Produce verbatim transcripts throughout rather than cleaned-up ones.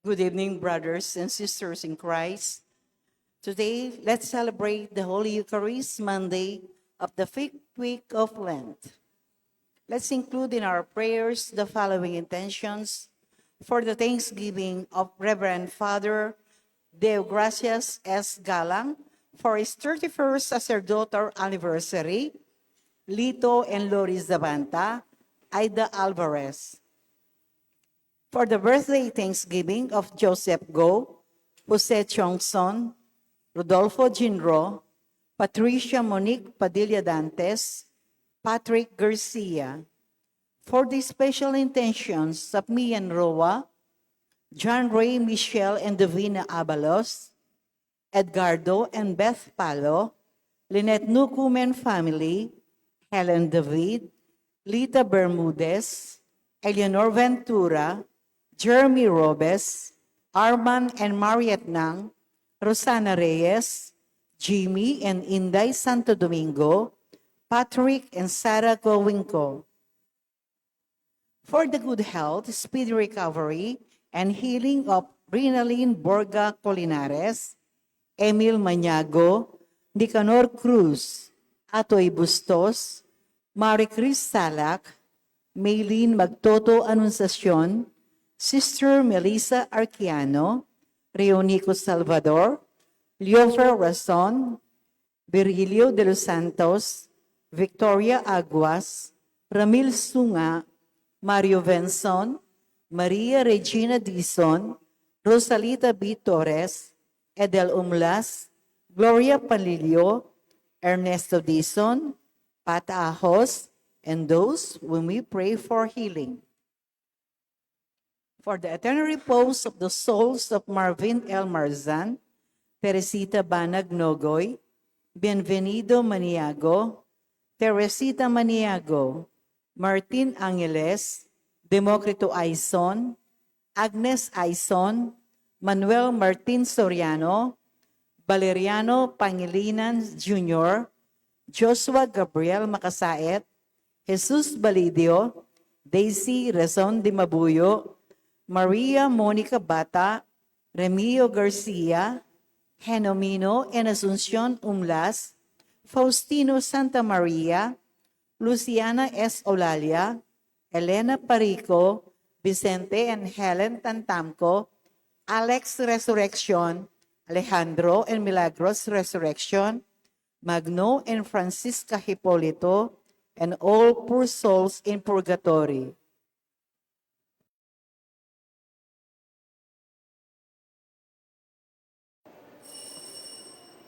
Good evening, brothers and sisters in Christ. Today, let's celebrate the Holy Eucharist, Monday of the fifth week of Lent. Let's include in our prayers the following intentions for the thanksgiving of Reverend Father Deogracias S. Galang for his thirty-first sacerdotal anniversary, Lito and Loris Zabanta, Aida Alvarez. For the birthday thanksgiving of Joseph Go, Jose Chongson, Rodolfo Jinro, Patricia Monique Padilla Dantes, Patrick Garcia. For the special intentions of Mian Roa, John Ray, Michelle, and Davina Abalos, Edgardo and Beth Palo, Lynette Nukumen family, Helen David, Lita Bermudez, Eleanor Ventura, Jeremy Robes, Arman and Mariet Nang, Rosana Reyes, Jimmy and Inday Santo Domingo, Patrick and Sarah Gowinco. For the good health, speedy recovery, and healing of Rinalyn Borga Colinares, Emil Maniago, Nicanor Cruz, Atoy Bustos, Marie Chris Salak, Maylene Magtoto Anunciacion, Sister Melissa Arquiano, Reonico Salvador, Leofer Rason, Virgilio de los Santos, Victoria Aguas, Ramil Sunga, Mario Venson, Maria Regina Dizon, Rosalita B. Torres, Edel Umlas, Gloria Panlilio, Ernesto Dizon, Pat Ahos, and those whom we pray for healing. For the eternal repose of the souls of Marvin L. Marzan, Teresita Banag Nogoy, Bienvenido Maniago, Teresita Maniago, Martin Angeles, Democrito Aison, Agnes Aison, Manuel Martin Soriano, Valeriano Pangilinan Junior, Joshua Gabriel Macasaet, Jesus Balidio, Daisy Rason de Mabuyo, Maria Monica Bata, Remio Garcia, Henomino and Asuncion Umlas, Faustino Santa Maria, Luciana S. Olalia, Elena Parico, Vicente and Helen Tantamco, Alex Resurrection, Alejandro and Milagros Resurrection, Magno and Francisca Hipolito, and all poor souls in purgatory.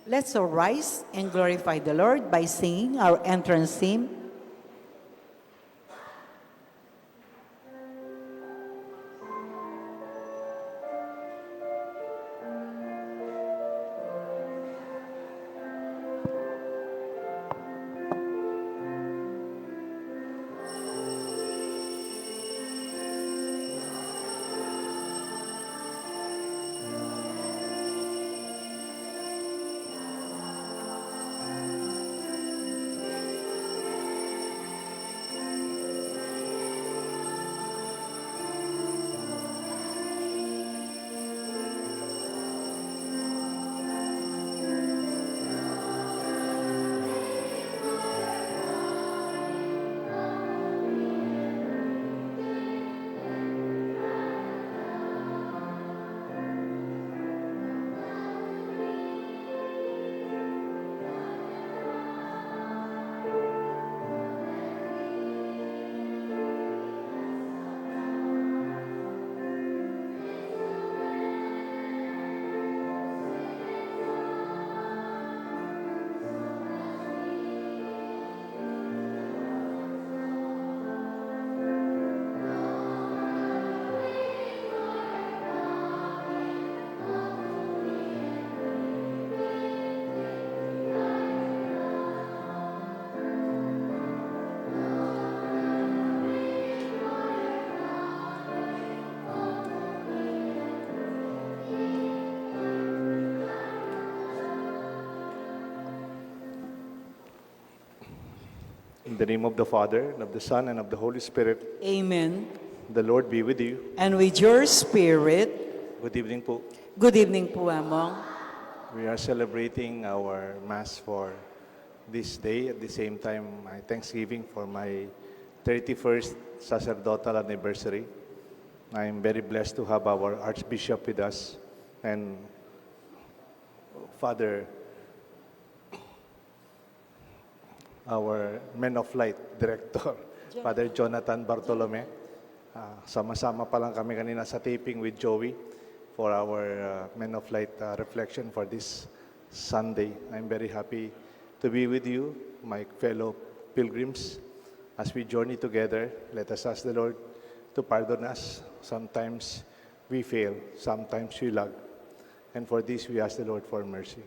Let's all rise and glorify the Lord by singing our entrance hymn. In the name of the Father, and of the Son, and of the Holy Spirit. Amen. The Lord be with you. And with your spirit. Good evening po. Good evening po, Among. We are celebrating our Mass for this day. At the same time, my Thanksgiving for my thirty-first sacerdotal anniversary. I'm very blessed to have our Archbishop with us and Father, our Men of Light Director, Father Jonathan Bartolome. Ah, sama-sama pa lang kami kanina sa taping with Joey for our ah, Men of Light ah, reflection for this Sunday. I'm very happy to be with you, my fellow pilgrims, as we journey together. Let us ask the Lord to pardon us. Sometimes we fail, sometimes we lag. And for this, we ask the Lord for mercy.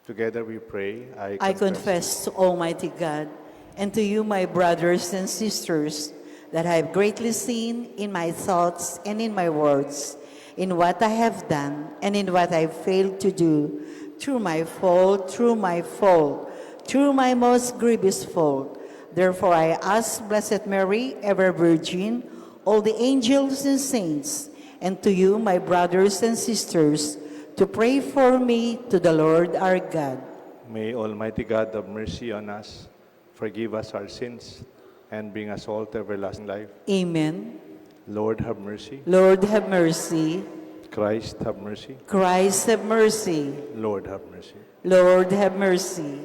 Together we pray. I, I confess to Almighty God and to you, my brothers and sisters, that I have greatly sinned in my thoughts and in my words, in what I have done and in what I failed to do, through my fault, through my fault, through my most grievous fault. Therefore, I ask Blessed Mary, ever Virgin, all the angels and saints, and to you, my brothers and sisters, to pray for me to the Lord our God. May Almighty God have mercy on us, forgive us our sins, and bring us all to everlasting life. Amen. Lord, have mercy. Lord, have mercy. Christ, have mercy. Christ, have mercy. Lord, have mercy. Lord, have mercy.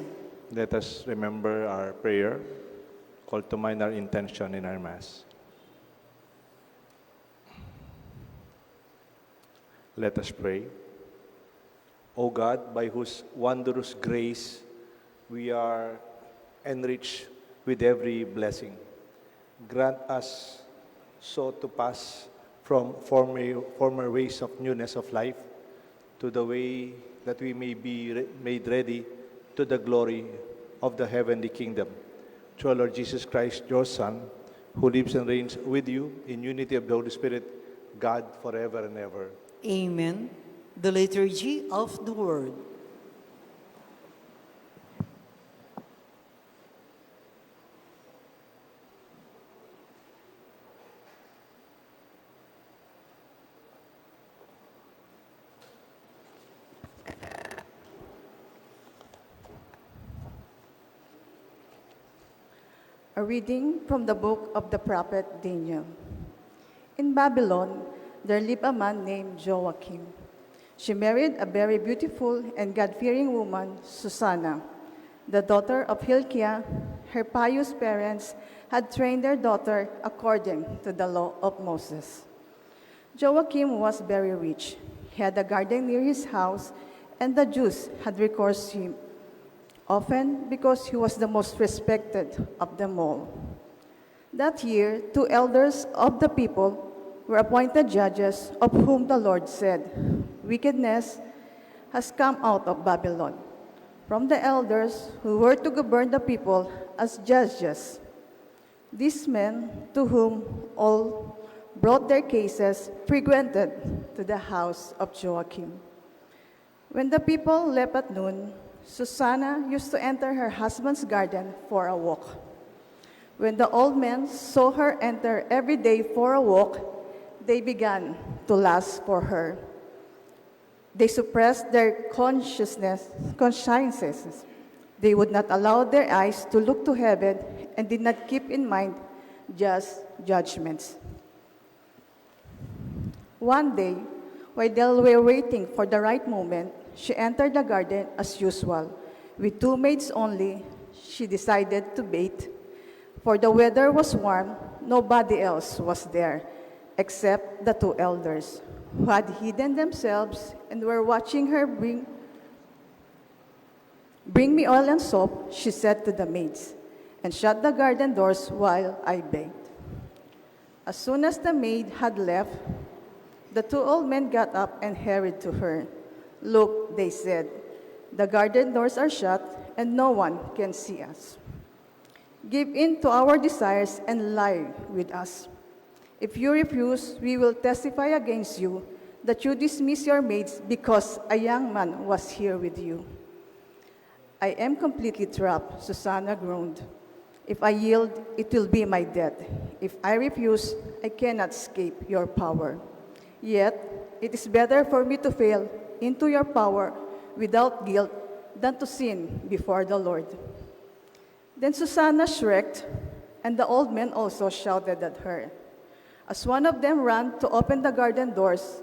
Let us remember our prayer. Call to mind our intention in our Mass. Let us pray. O God, by whose wondrous grace we are enriched with every blessing, grant us so to pass from former, former ways of newness of life to the way that we may be re- made ready to the glory of the heavenly kingdom. Through our Lord Jesus Christ, your Son, who lives and reigns with you in unity of the Holy Spirit, God, forever and ever. Amen. The Liturgy of the Word. A reading from the book of the prophet Daniel. In Babylon, there lived a man named Joachim. She married a very beautiful and God-fearing woman, Susanna, the daughter of Hilkiah. Her pious parents had trained their daughter according to the law of Moses. Joachim was very rich. He had a garden near his house, and the Jews had recourse to him often because he was the most respected of them all. That year, two elders of the people were appointed judges, of whom the Lord said, "Wickedness has come out of Babylon." From the elders who were to govern the people as judges, these men, to whom all brought their cases, frequented to the house of Joachim. When the people left at noon, Susanna used to enter her husband's garden for a walk. When the old men saw her enter every day for a walk, they began to lust for her. They suppressed their consciousness, consciences. They would not allow their eyes to look to heaven and did not keep in mind just judgments. One day, while they were waiting for the right moment, she entered the garden as usual. With two maids only, she decided to bathe. For the weather was warm, nobody else was there except the two elders, who had hidden themselves and were watching her bring "Bring me oil and soap," she said to the maids, "and shut the garden doors while I bathe." As soon as the maid had left, the two old men got up and hurried to her. "Look," they said, "the garden doors are shut and no one can see us. Give in to our desires and lie with us. If you refuse, we will testify against you that you dismiss your maids because a young man was here with you." "I am completely trapped," Susanna groaned. "If I yield, it will be my death. If I refuse, I cannot escape your power." Yet it is better for me to fall into your power without guilt than to sin before the Lord." Then Susanna shrieked, and the old men also shouted at her. As one of them ran to open the garden doors,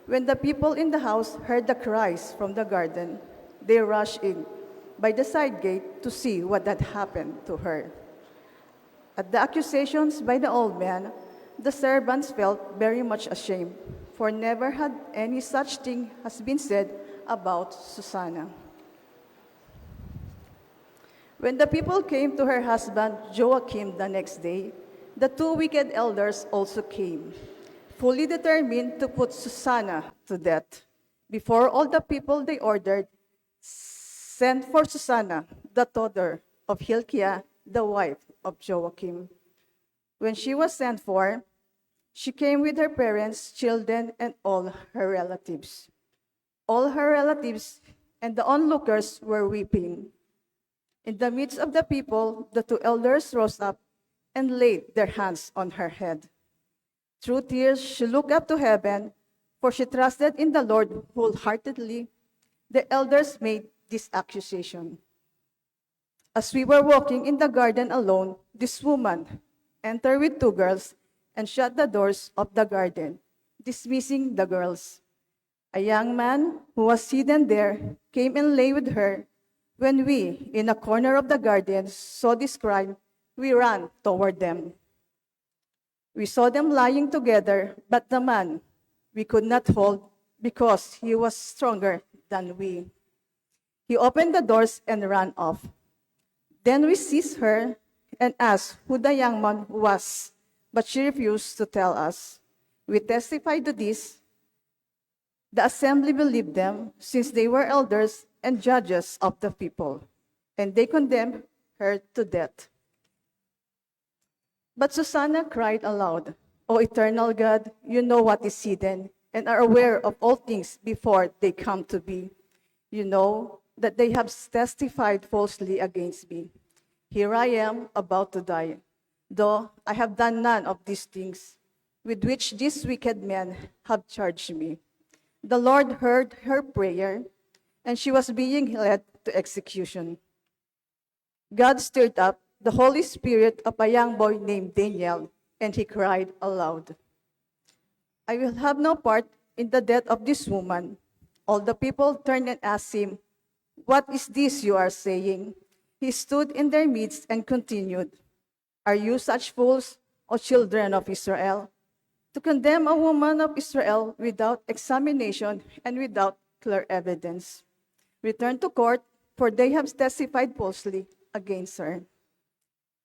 when the people in the house heard the cries from the garden, they rushed in by the side gate to see what had happened to her. At the accusations by the old men, the servants felt very much ashamed, for never had any such thing has been said about Susanna. When the people came to her husband Joachim the next day, the two wicked elders also came, fully determined to put Susanna to death. Before all the people, they ordered, "Send for Susanna, the daughter of Hilkiah, the wife of Joachim." When she was sent for, she came with her parents, children, and all her relatives. All her relatives and the onlookers were weeping. In the midst of the people, the two elders rose up and laid their hands on her head. Through tears, she looked up to heaven, for she trusted in the Lord wholeheartedly. The elders made this accusation: "As we were walking in the garden alone, this woman entered with two girls and shut the doors of the garden, dismissing the girls. A young man who was hidden there came and lay with her. When we, in a corner of the garden, saw this crime, we ran toward them. We saw them lying together, but the man we could not hold because he was stronger than we. He opened the doors and ran off. Then we seized her and asked who the young man was, but she refused to tell us. We testified to this. The assembly believed them, since they were elders and judges of the people, and they condemned her to death." But Susanna cried aloud, "O eternal God, you know what is hidden, and are aware of all things before they come to be. You know that they have testified falsely against me. Here I am about to die, though I have done none of these things with which these wicked men have charged me." The Lord heard her prayer, and she was being led to execution. God stirred up the Holy Spirit of a young boy named Daniel, and he cried aloud, "I will have no part in the death of this woman." All the people turned and asked him, "What is this you are saying?" He stood in their midst and continued, "Are you such fools, O children of Israel, to condemn a woman of Israel without examination and without clear evidence? Return to court, for they have testified falsely against her."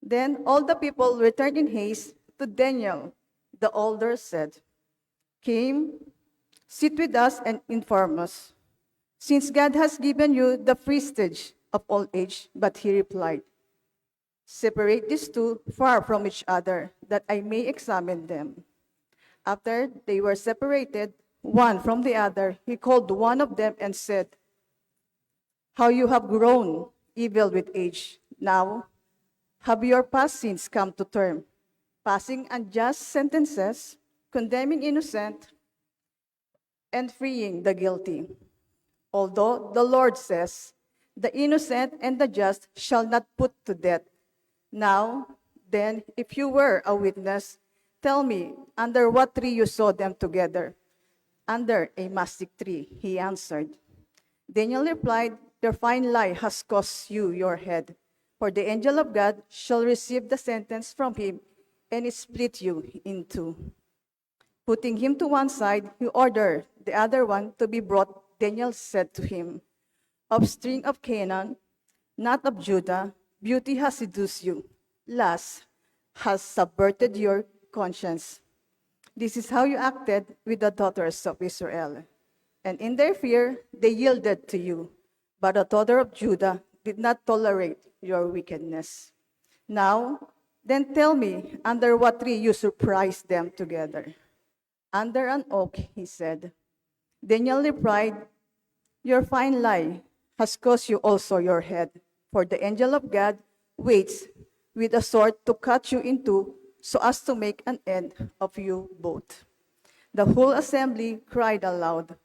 Then all the people returned in haste to Daniel. The elders said, "Come, sit with us and inform us, since God has given you the prestige of all age." But he replied, "Separate these two far from each other, that I may examine them." After they were separated, one from the other, he called one of them and said, "How you have grown evil with age! Now have your past sins come to term, passing unjust sentences, condemning innocent, and freeing the guilty. Although the Lord says, 'The innocent and the just shall not put to death.' Now, then, if you were a witness, tell me under what tree you saw them together." "Under a mastic tree," he answered. Daniel replied, "Your fine lie has cost you your head, for the angel of God shall receive the sentence from him and split you in two." Putting him to one side, he ordered the other one to be brought. Daniel said to him, "Offspring of Canaan, not of Judah, beauty has seduced you. Lust has subverted your conscience. This is how you acted with the daughters of Israel. And in their fear, they yielded to you. But the daughter of Judah did not tolerate your wickedness. Now, then tell me under what tree you surprised them together." "Under an oak," he said. Daniel replied, "Your fine lie has cost you also your head, for the angel of God waits with a sword to cut you in two, so as to make an end of you both." The whole assembly cried aloud,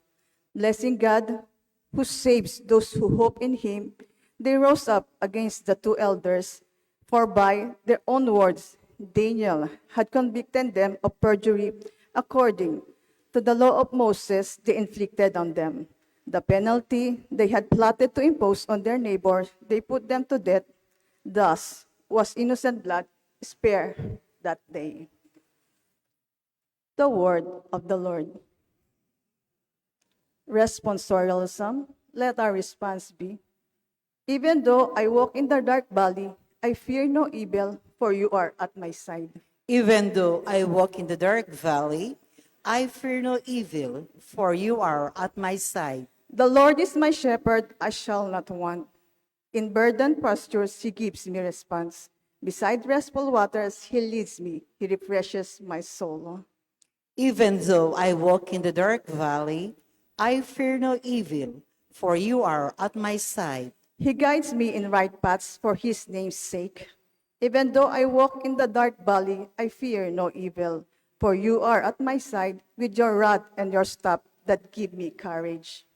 blessing God who saves those who hope in him. They rose up against the two elders, for by their own words Daniel had convicted them of perjury. According to the law of Moses, they inflicted on them the penalty they had plotted to impose on their neighbor. They put them to death. Thus was innocent blood spared that day. The word of the Lord. Responsorial Psalm. Let our response be: Even though I walk in the dark valley, I fear no evil, for you are at my side. Even though I walk in the dark valley, I fear no evil, for you are at my side. The Lord is my shepherd, I shall not want. In verdant pastures, he gives me repose. Beside restful waters, he leads me. He refreshes my soul. Even though I walk in the dark valley, I fear no evil, for you are at my side. He guides me in right paths for his name's sake. Even though I walk in the dark valley, I fear no evil, for you are at my side with your rod and your staff that give me courage.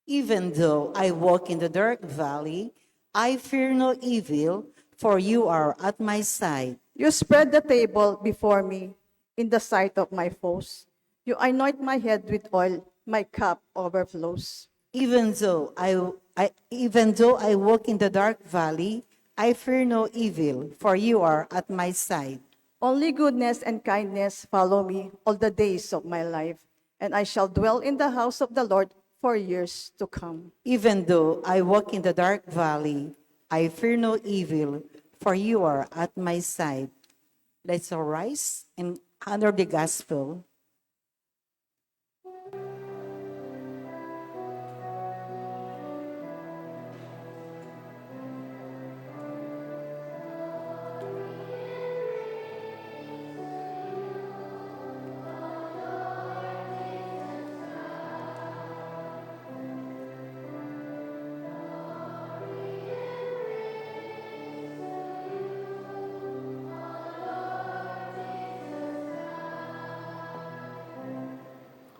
Even though I walk in the dark valley, I fear no evil, for you are at my side. You spread the table before me in the sight of my foes. You anoint my head with oil, my cup overflows. Even though I, I even though I walk in the dark valley, I fear no evil, for you are at my side. Only goodness and kindness follow me all the days of my life, and I shall dwell in the house of the Lord for years to come. Even though I walk in the dark valley, I fear no evil, for you are at my side. Let's all rise and honor the gospel.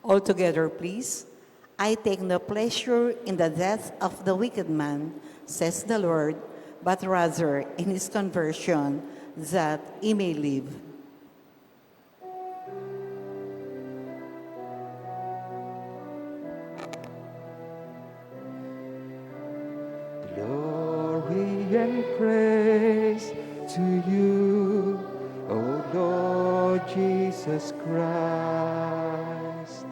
All together, please. I take no pleasure in the death of the wicked man, says the Lord, but rather in his conversion, that he may live. Glory and praise to you, O Lord Jesus Christ.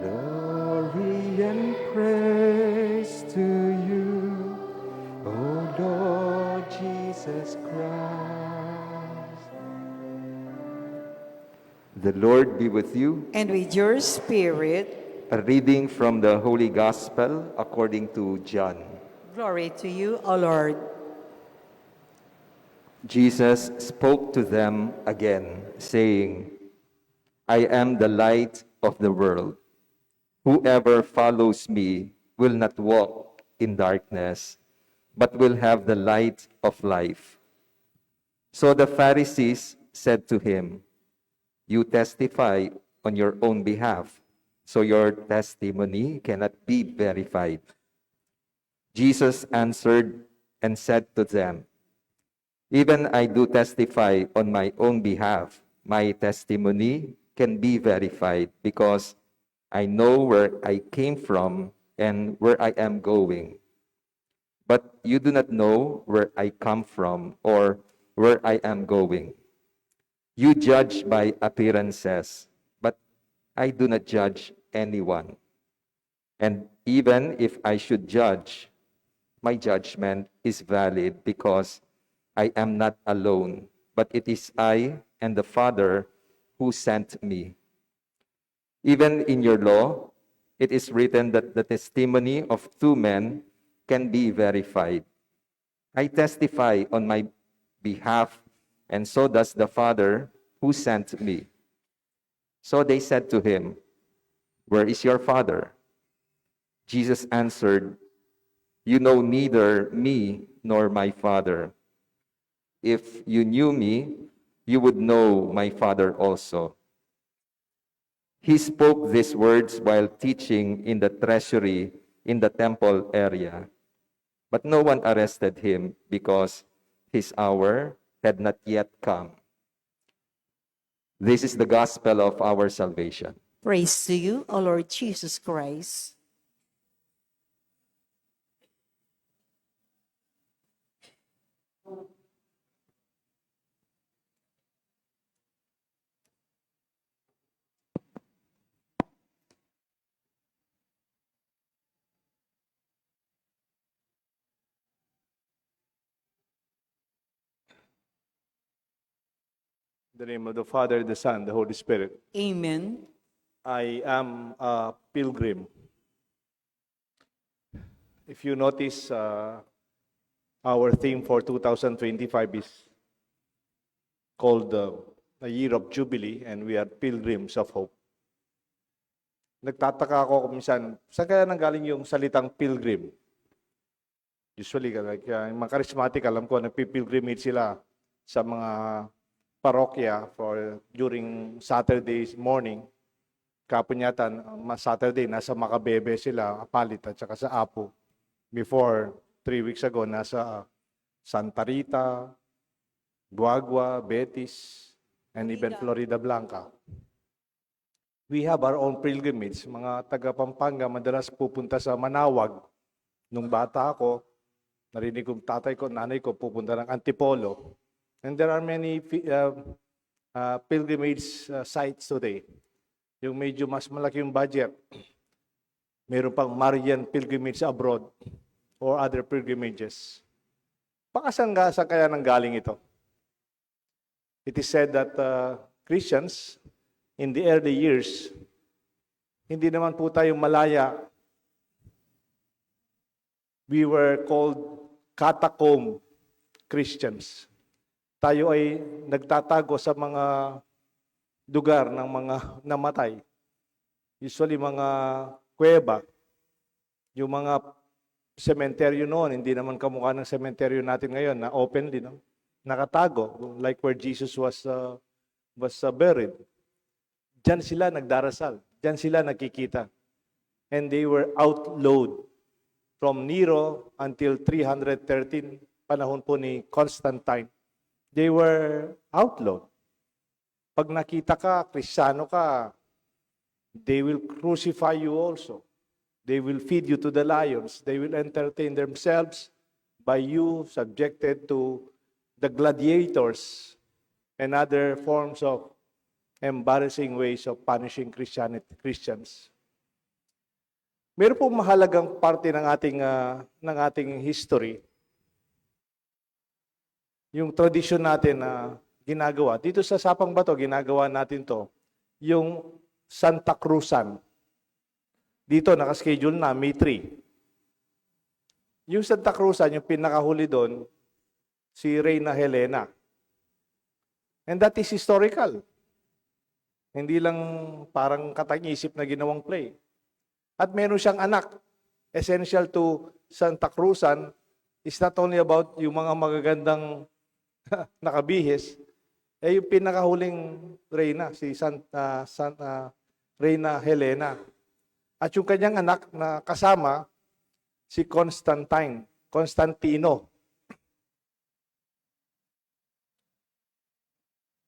Glory and praise to you, O Lord Jesus Christ. The Lord be with you. And with your spirit. A reading from the Holy Gospel according to John. Glory to you, O Lord. Jesus spoke to them again, saying, I am the light of the world. Whoever follows me will not walk in darkness, but will have the light of life. So the Pharisees said to him, You testify on your own behalf, so your testimony cannot be verified. Jesus answered and said to them, Even I do testify on my own behalf. My testimony can be verified because I know where I came from and where I am going. But you do not know where I come from or where I am going. You judge by appearances, but I do not judge anyone. And even if I should judge, my judgment is valid because I am not alone, but it is I and the Father who sent me. Even in your law, it is written that the testimony of two men can be verified. I testify on my behalf, and so does the Father who sent me. So they said to him, Where is your Father? Jesus answered, You know neither me nor my Father. If you knew me, you would know my Father also. He spoke these words while teaching in the treasury in the temple area. But no one arrested him because his hour had not yet come. This is the gospel of our salvation. Praise to you, O Lord Jesus Christ. In the name of the Father, the Son, the Holy Spirit. Amen. I am a pilgrim. If you notice, uh, our theme for two thousand twenty-five is called, uh, a year of Jubilee, and we are pilgrims of hope. Nagtataka ako kung minsan, saan kaya nanggaling yung salitang pilgrim? Usually, like, uh, yung mga charismatic, alam ko, nagpipilgrimage sila sa mga parokya for, during Saturday morning. Kapon yata, mas Saturday, nasa Macabebe sila, Apalit, at saka sa Apu. Before, three weeks ago, nasa Santa Rita, Guagua, Betis, and even Florida Blanca. We have our own pilgrimage. Mga taga Pampanga, madalas pupunta sa Manaoag. Nung bata ako, narinig kong tatay ko, nanay ko, pupunta ng Antipolo. And there are many pi-, uh, uh, pilgrimage, uh, sites today. Yung medyo mas malaki yung budget, meron pang Marian pilgrimage abroad or other pilgrimages. Baka saan nga, saan kaya nanggaling ito? It is said that, uh, Christians in the early years, hindi naman po tayo malaya. We were called catacomb Christians. Tayo ay nagtatago sa mga lugar ng mga namatay. Usually, mga kuweba. Yung mga sementeryo noon, hindi naman kamukha ng sementeryo natin ngayon na openly, no? Nakatago, like where Jesus was, uh, was, uh, buried. Diyan sila nagdarasal, diyan sila nagkikita. And they were outlawed from Nero until three hundred thirteen, panahon po ni Constantine. They were outlawed. Pag nakita ka, Kristiyano ka, they will crucify you also. They will feed you to the lions. They will entertain themselves by you, subjected to the gladiators and other forms of embarrassing ways of punishing Christianity, Christians. Meron pong mahalagang parte ng ating, ah, ng ating history, yung tradisyon natin na ginagawa. Dito sa Sapang Bato, ginagawa natin 'to, yung Santa Cruzan. Dito, naka-schedule na, May three. Yung Santa Cruzan, yung pinakahuli doon, si Reyna Helena. And that is historical. Hindi lang parang katang-isip na ginawang play. At meron siyang anak. Essential to Santa Cruzan is not only about yung mga magagandang nakabihis, eh, yung pinakahuling reyna, si San-, ah, San-, ah, Reyna Helena. At yung kanyang anak na kasama, si Constantine, Constantino.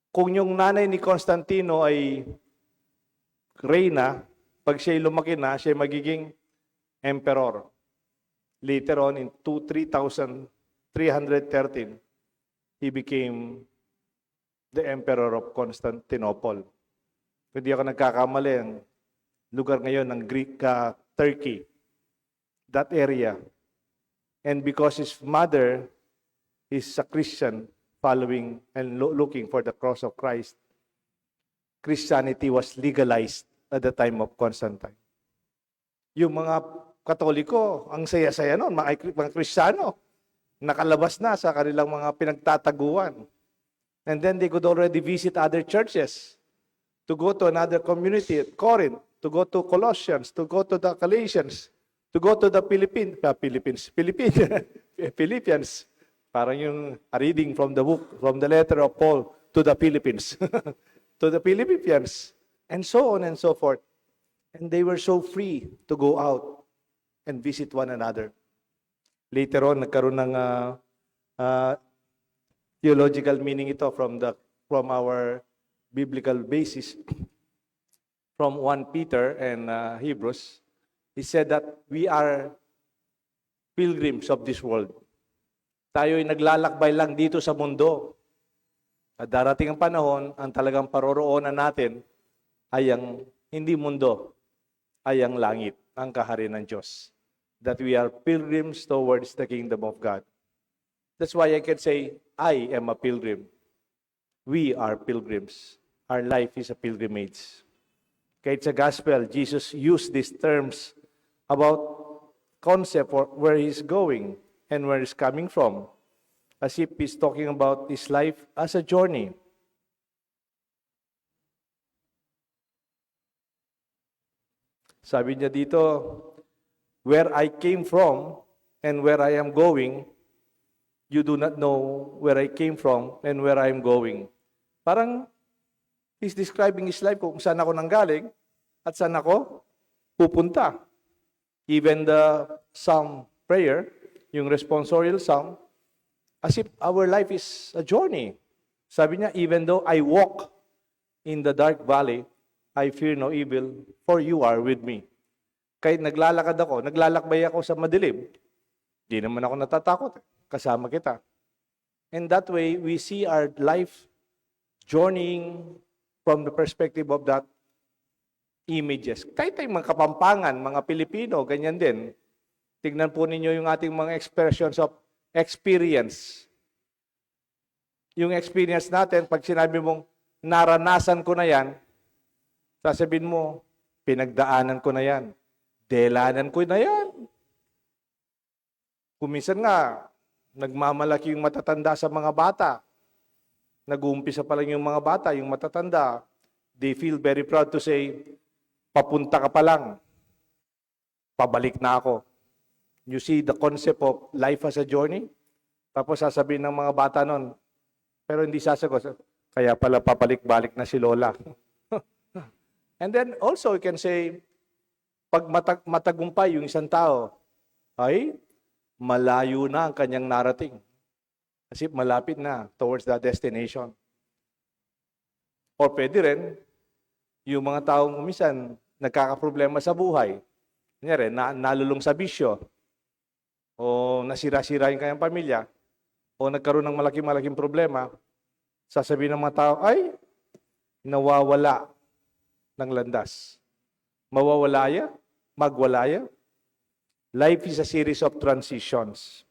Kung yung nanay ni Constantino ay reyna, pag siya'y lumaki na, siya'y magiging emperor. Later on, in two, three thousand three hundred thirteen, he became the emperor of Constantinople. Kung di ako nagkakamali, ang lugar ngayon ng Greek, ah, Turkey, that area. And because his mother is a Christian, following and lo-, looking for the cross of Christ, Christianity was legalized at the time of Constantine. Yung mga Katoliko, ang saya-saya nun, mga, mga Kristiyano, nakalabas na sa kanilang mga pinagtataguan. And then they could already visit other churches, to go to another community at Corinth, to go to Colossians, to go to the Galatians, to go to the Philippines, ah, Philippines, Philippines, Philippians. Parang yung a reading from the book, from the letter of Paul to the Philippines. To the Philippians. and so on and so forth. And they were so free to go out and visit one another. Later on, nagkaroon ng, ah, ah, theological meaning ito from the, from our biblical basis, from First Peter and, ah, Hebrews. He said that we are pilgrims of this world. Tayo'y naglalakbay lang dito sa mundo. At darating ang panahon, ang talagang paroroonan natin ay ang hindi mundo, ay ang langit, ang kaharian ng Diyos. That we are pilgrims towards the kingdom of God. That's why I can say, "I am a pilgrim." We are pilgrims. Our life is a pilgrimage. Kahit sa gospel, Jesus used these terms about concept for where he's going and where he's coming from, as if he's talking about his life as a journey. Sabi niya dito, "Where I came from and where I am going, you do not know where I came from and where I am going." Parang he's describing his life, kung saan ako nanggaling at saan ako pupunta. Even the Psalm prayer, yung responsorial psalm, as if our life is a journey. Sabi niya, "Even though I walk in the dark valley, I fear no evil, for you are with me." Kahit naglalakad ako, naglalakbay ako sa madilim, di naman ako natatakot. Kasama kita. And that way, we see our life journeying from the perspective of that images. Kahit tayong mga Kapampangan, mga Pilipino, ganyan din. Tignan po ninyo yung ating mga expressions of experience. Yung experience natin, pag sinabi mong, "Naranasan ko na yan," sasabihin mo, "Pinagdaanan ko na yan. Delanan ko na yan." Kung minsan nga, nagmamalaki yung matatanda sa mga bata. Nag-uumpisa pa lang yung mga bata, yung matatanda, they feel very proud to say, "Papunta ka pa lang, pabalik na ako." You see the concept of life as a journey? Tapos sasabihin ng mga bata nun, pero hindi sasagot, "Kaya pala pabalik-balik na si Lola." And then also, you can say, pag matag-, matagumpay yung isang tao, ay, malayo na ang kanyang narating. Kasi malapit na towards that destination. Or pwede rin, yung mga taong minsan nagkakaproblema sa buhay. Kunyari, na, nalulung sa bisyo, o nasira-sira yung kanyang pamilya, o nagkaroon ng malaki-malaking problema, sasabihin ng mga tao, "Ay, nawawala ng landas." Mawawala ya? Magwala ya? Life is a series of transitions.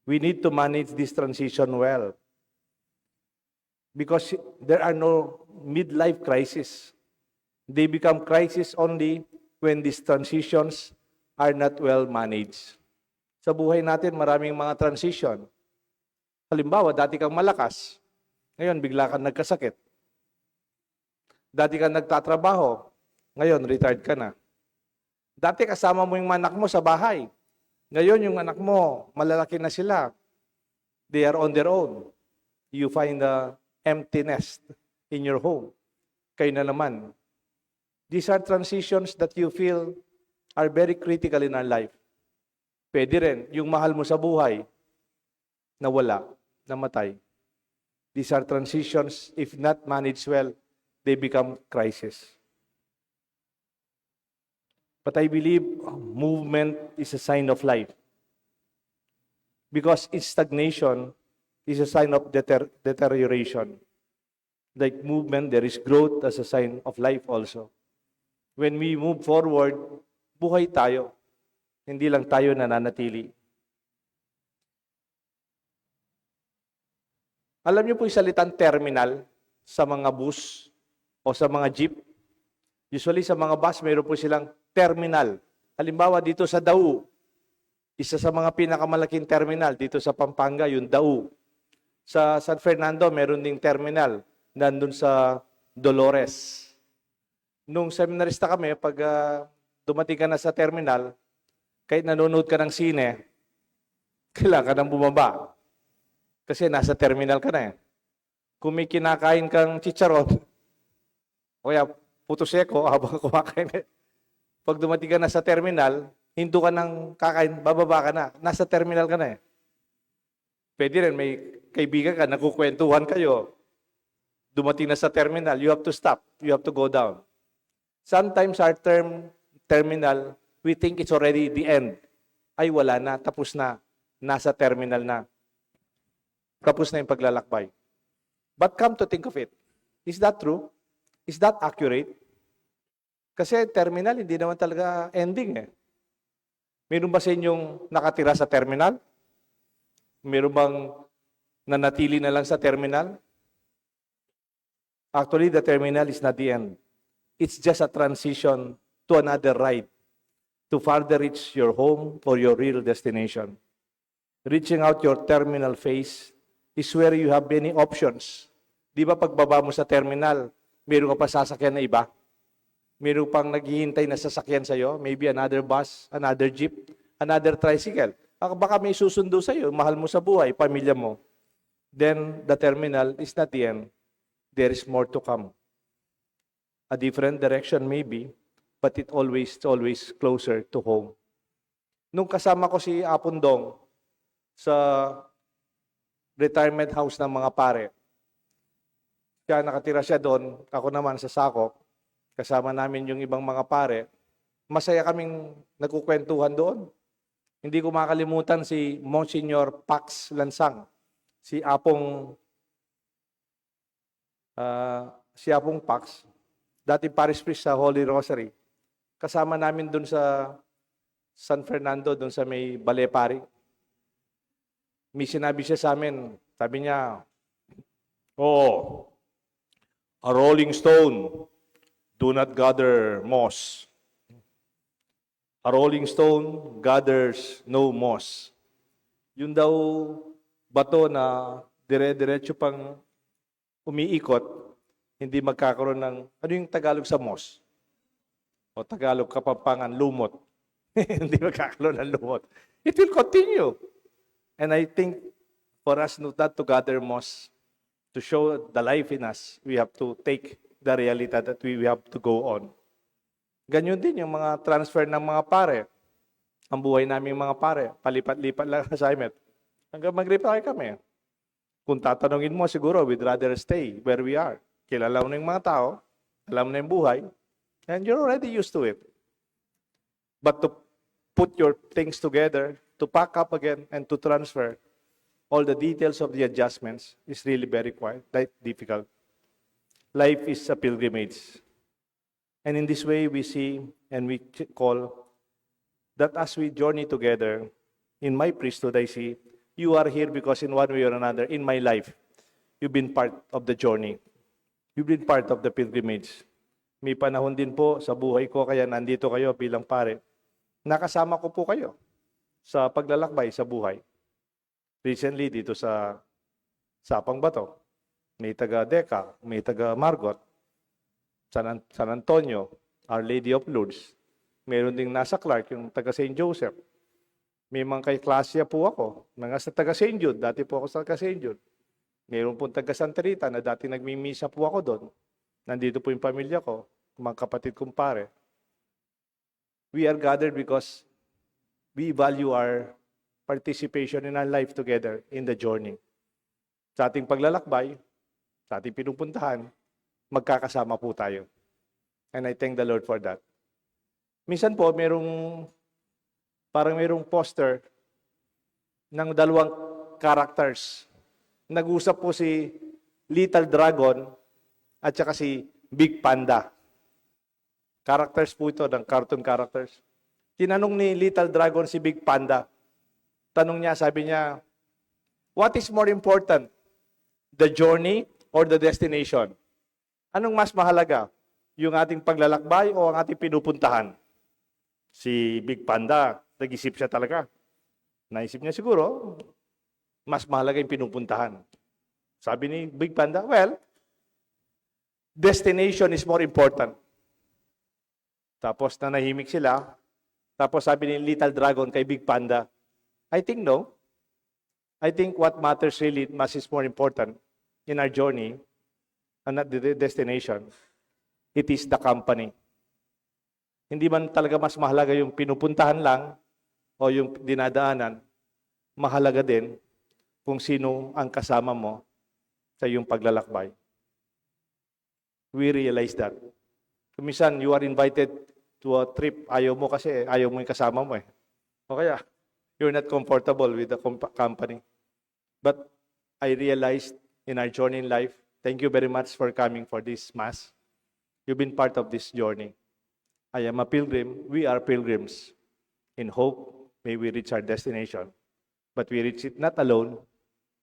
We need to manage this transition well. Because there are no midlife crisis. They become crisis only when these transitions are not well managed. Sa buhay natin, maraming mga transition. Halimbawa, dati kang malakas, ngayon bigla kang nagkasakit. Dati kang nagtatrabaho, ngayon retired ka na. Dati kasama mo yung anak mo sa bahay, ngayon yung anak mo, malalaki na sila. They are on their own. You find the emptiness in your home. Kayo na naman. These are transitions that you feel are very critical in our life. Pwede rin, yung mahal mo sa buhay, nawala, namatay. These are transitions, if not managed well, they become crisis. But I believe movement is a sign of life. Because stagnation is a sign of deter-, deterioration. Like movement, there is growth as a sign of life also. When we move forward, buhay tayo. Hindi lang tayo nananatili. Alam niyo po yung salitang terminal sa mga bus o sa mga jeep? Usually sa mga bus, mayroon po silang terminal. Halimbawa, dito sa Dau, isa sa mga pinakamalaking terminal dito sa Pampanga, yung Dau. Sa San Fernando, meron ding terminal nandun sa Dolores. Nung seminarista kami, pag, ah, dumating ka na sa terminal, kahit nanonood ka ng sine, kailangan ka nang bumaba. Kasi nasa terminal ka na eh. Kung may kinakain kang chicharon, o kaya puto seko habang kumakain. Pag dumating ka na sa terminal, hinto ka ng kakain, bababa ka na. Nasa terminal ka na eh. Pwede rin, may kaibigan ka, nagkukwentuhan kayo. Dumating na sa terminal, you have to stop. You have to go down. Sometimes our term, terminal, we think it's already the end. Ay, wala na, tapos na. Nasa terminal na. Tapos na yung paglalakbay. But come to think of it, is that true? Is that accurate? Kasi terminal, hindi naman talaga ending eh. Meron ba sa inyong nakatira sa terminal? Meron bang nanatili na lang sa terminal? Actually, the terminal is not the end. It's just a transition to another ride to further reach your home or your real destination. Reaching out your terminal phase is where you have many options. Di ba pagbaba mo sa terminal, meron ka pa sasakyan na iba? Meron pang naghihintay na sasakyan sa'yo? Maybe another bus, another jeep, another tricycle. Ah, baka may susundo sa'yo, mahal mo sa buhay, pamilya mo. Then, the terminal is not the end. There is more to come. A different direction maybe, but it always, it's always closer to home. Nung kasama ko si Apong Dong sa retirement house ng mga pare, siya, nakatira siya doon, ako naman sa Sakop, kasama namin yung ibang mga pare, masaya kaming nagkukwentuhan doon. Hindi ko makalimutan si Monsignor Pax Lansang, si Apong, ah, si Apong Pax, dating parish priest sa Holy Rosary. Kasama namin doon sa San Fernando, doon sa may Balepari. May sinabi siya sa amin, sabi niya, "Oh, a rolling stone do not gather moss. A rolling stone gathers no moss." Yung daw bato na dire-diretso pang umiikot, hindi magkakaroon ng, ano yung Tagalog sa moss? O Tagalog, Kapampangan, lumot. Hindi magkakaroon ng lumot. It will continue. And I think for us not, not to gather moss, to show the life in us, we have to take the reality that we, we have to go on. Ganyan din yung mga transfer ng mga pare. Ang buhay naming mga pare, palipat-lipat lang ang assignment. Hanggang mag-retire kami. Kung tatanungin mo, siguro, we'd rather stay where we are. Kilala mo na yung mga tao, alam mo na yung buhay, and you're already used to it. But to put your things together, to pack up again, and to transfer all the details of the adjustments is really very quite, like, difficult. Life is a pilgrimage. And in this way, we see and we ch-, call that as we journey together, in my priesthood, I see you are here because in one way or another, in my life, you've been part of the journey. You've been part of the pilgrimage. May panahon din po sa buhay ko, kaya nandito kayo bilang pare. Nakasama ko po kayo sa paglalakbay sa buhay. Recently, dito sa Sapang Bato, may taga Deca, may taga Margot, San An-, San Antonio, Our Lady of Lourdes. Meron ding nasa Clark, yung taga Saint Joseph. May mga kaklase po ako, mga sa taga Saint Jude. Dati po ako sa taga Saint Jude. Meron pong taga Santa Rita na dati nagmimisa po ako doon. Nandito po yung pamilya ko, mga kapatid kong pare. We are gathered because we value our participation in our life together in the journey. Sa ating paglalakbay, sa ating pinupuntahan, magkakasama po tayo. And I thank the Lord for that. Minsan po, merong, parang merong poster ng dalawang characters. Nag-usap po si Little Dragon at saka si Big Panda. Characters po ito, ng cartoon characters. Tinanong ni Little Dragon si Big Panda. Tanong niya, sabi niya, "What is more important? The journey or the destination?" Anong mas mahalaga? Yung ating paglalakbay o ang ating pinupuntahan? Si Big Panda, nag-isip siya talaga. Naisip niya siguro, mas mahalaga yung pinupuntahan. Sabi ni Big Panda, "Well, destination is more important." Tapos nanahimik sila. Tapos sabi ni Little Dragon kay Big Panda, "I think no. I think what matters really, mas is more important in our journey and not the de-, destination. it is the company. Hindi man talaga mas mahalaga yung pinupuntahan lang o yung dinadaanan, mahalaga din kung sino ang kasama mo sa iyong paglalakbay. We realize that. Kung minsan, you are invited to a trip, ayaw mo kasi ayaw mo yung kasama mo eh. O kaya, you're not comfortable with the compa- company. But I realized in our journey in life, thank you very much for coming for this Mass. You've been part of this journey. I am a pilgrim. We are pilgrims. In hope, may we reach our destination. But we reach it not alone,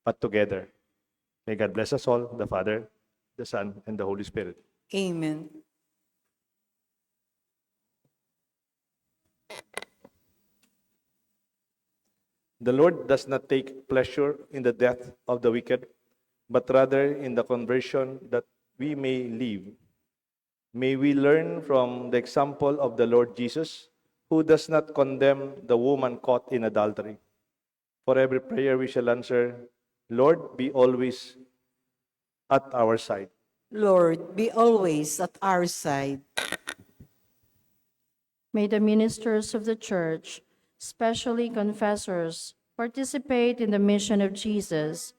but together. May God bless us all, the Father, the Son, and the Holy Spirit. Amen. The Lord does not take pleasure in the death of the wicked, but rather in the conversion that we may live. May we learn from the example of the Lord Jesus, who does not condemn the woman caught in adultery. For every prayer we shall answer, Lord, be always at our side. Lord, be always at our side. May the ministers of the Church, especially confessors, participate in the mission of Jesus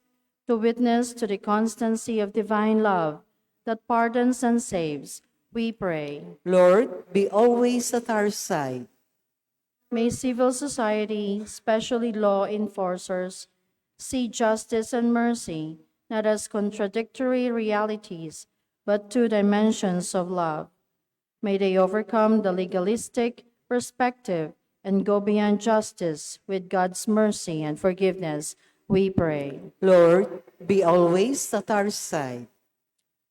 to witness to the constancy of divine love that pardons and saves, we pray. Lord, be always at our side. May civil society, especially law enforcers, see justice and mercy not as contradictory realities, but two dimensions of love. May they overcome the legalistic perspective and go beyond justice with God's mercy and forgiveness, we pray. Lord, be always at our side.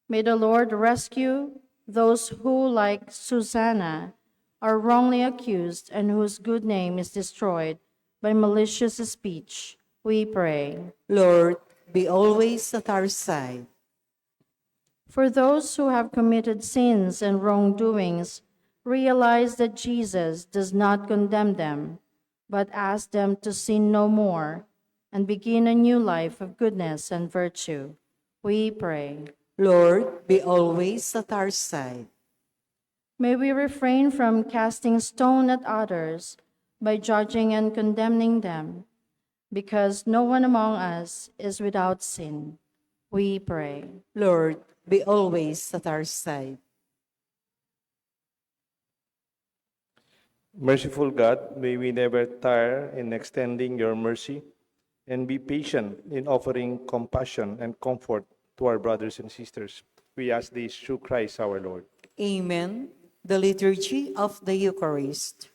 May the Lord rescue those who, like Susanna, are wrongly accused and whose good name is destroyed by malicious speech, we pray. Lord, be always at our side. For those who have committed sins and wrongdoings, realize that Jesus does not condemn them, but asks them to sin no more and begin a new life of goodness and virtue, we pray. Lord, be always at our side. May we refrain from casting stone at others by judging and condemning them, because no one among us is without sin, we pray. Lord, be always at our side. Merciful God, may we never tire in extending your mercy and be patient in offering compassion and comfort to our brothers and sisters. We ask this through Christ our Lord. Amen. The Liturgy of the Eucharist.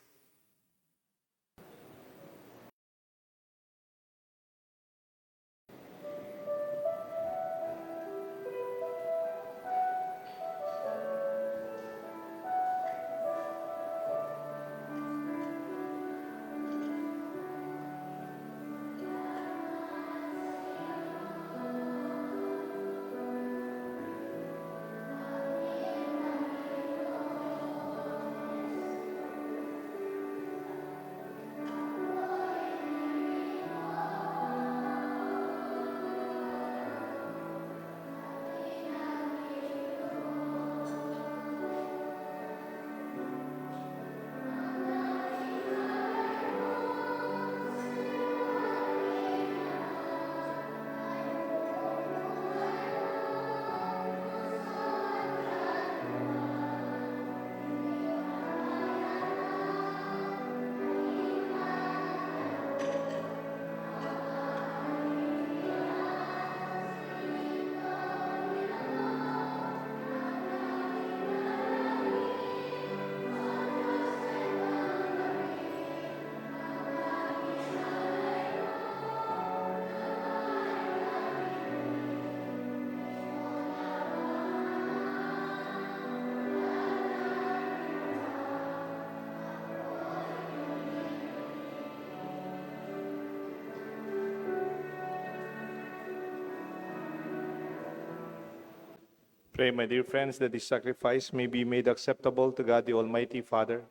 Pray, my dear friends, that this sacrifice may be made acceptable to God, the Almighty Father,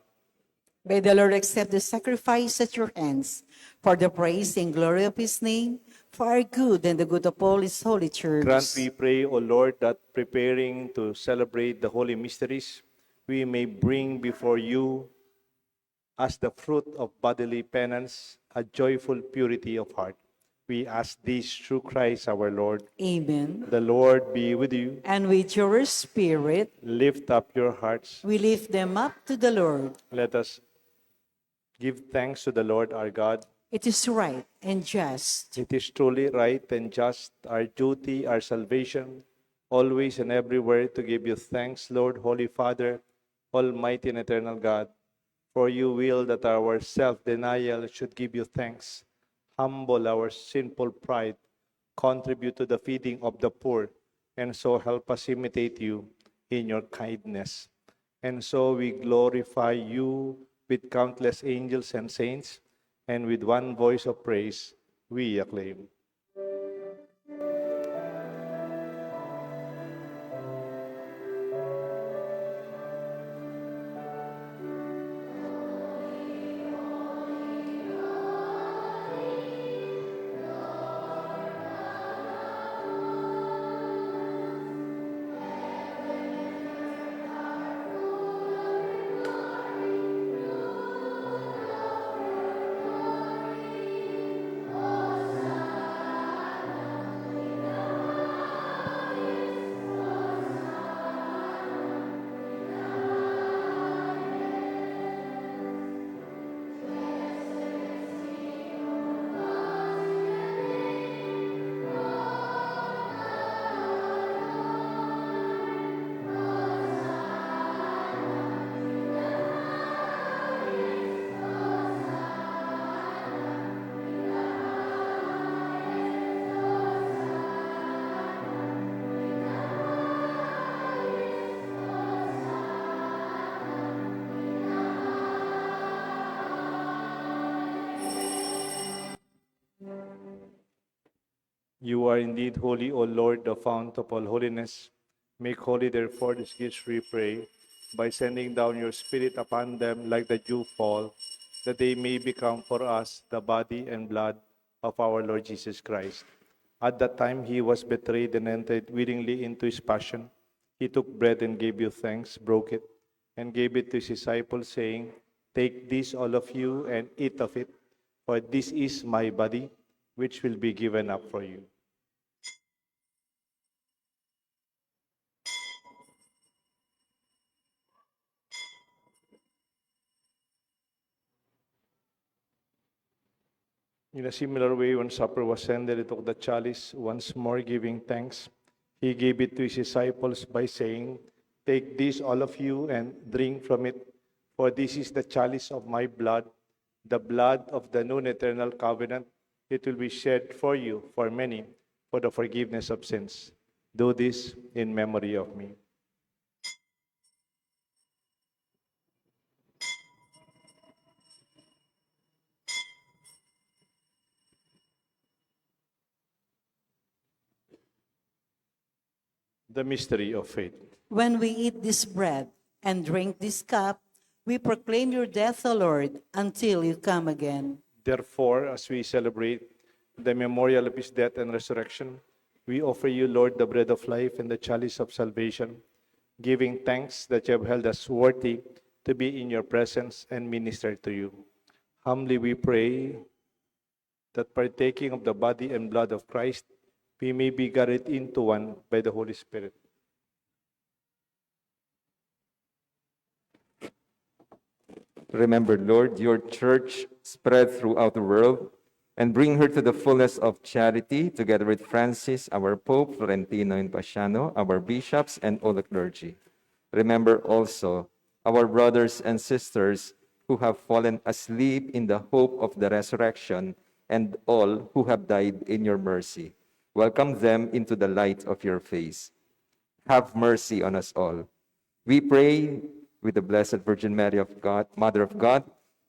May the Lord accept the sacrifice at your hands for the praise and glory of his name, for our good and the good of all his holy church. Grant, we pray, O Lord, that preparing to celebrate the holy mysteries, we may bring before you as the fruit of bodily penance, a joyful purity of heart. We ask this through Christ our Lord. Amen. The Lord be with you. And with your spirit. Lift up your hearts. We lift them up to the Lord. Let us give thanks to the Lord our God. It is right and just. It is truly right and just, our duty, our salvation, always and everywhere to give you thanks, Lord, Holy Father, Almighty and eternal God, for you will that our self-denial should give you thanks, humble our sinful pride, contribute to the feeding of the poor, and so help us imitate you in your kindness. And so we glorify you with countless angels and saints, and with one voice of praise we acclaim. You are indeed holy, O Lord, the fount of all holiness. Make holy, therefore, these gifts, we pray, by sending down your Spirit upon them like the dew fall, that they may become for us the body and blood of our Lord Jesus Christ. At that time he was betrayed and entered willingly into his passion. He took bread and gave you thanks, broke it, and gave it to his disciples, saying, "Take this, all of you, and eat of it, for this is my body, which will be given up for you." In a similar way, when supper was ended, he took the chalice, once more giving thanks. He gave it to his disciples by saying, "Take this, all of you, and drink from it, for this is the chalice of my blood, the blood of the new and eternal covenant. It will be shed for you, for many, for the forgiveness of sins. Do this in memory of me." The mystery of faith. When we eat this bread and drink this cup, we proclaim your death, O Lord, until you come again. Therefore, as we celebrate the memorial of his death and resurrection, we offer you, Lord, the bread of life and the chalice of salvation, giving thanks that you have held us worthy to be in your presence and minister to you. Humbly we pray that, partaking of the body and blood of Christ, we may be gathered into one by the Holy Spirit. Remember, Lord, your church spread throughout the world, and bring her to the fullness of charity, together with Francis, our Pope, Florentino and Paciano, our bishops, and all the clergy. Remember also our brothers and sisters who have fallen asleep in the hope of the resurrection, and all who have died in your mercy. Welcome them into the light of your face. Have mercy on us all. We pray with the Blessed Virgin Mary of God, Mother of God,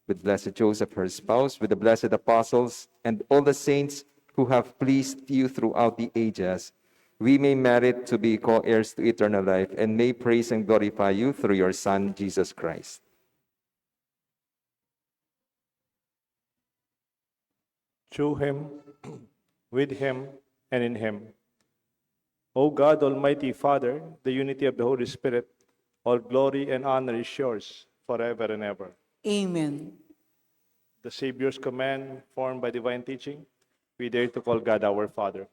with Blessed Joseph, her spouse, with the blessed apostles, and all the saints who have pleased you throughout the ages, we may merit to be co-heirs to eternal life and may praise and glorify you through your Son, Jesus Christ. Through him, with him, and in him. O God, Almighty Father, the unity of the Holy Spirit, all glory and honor is yours forever and ever. Amen. The Savior's command, formed by divine teaching, we dare to call God our Father.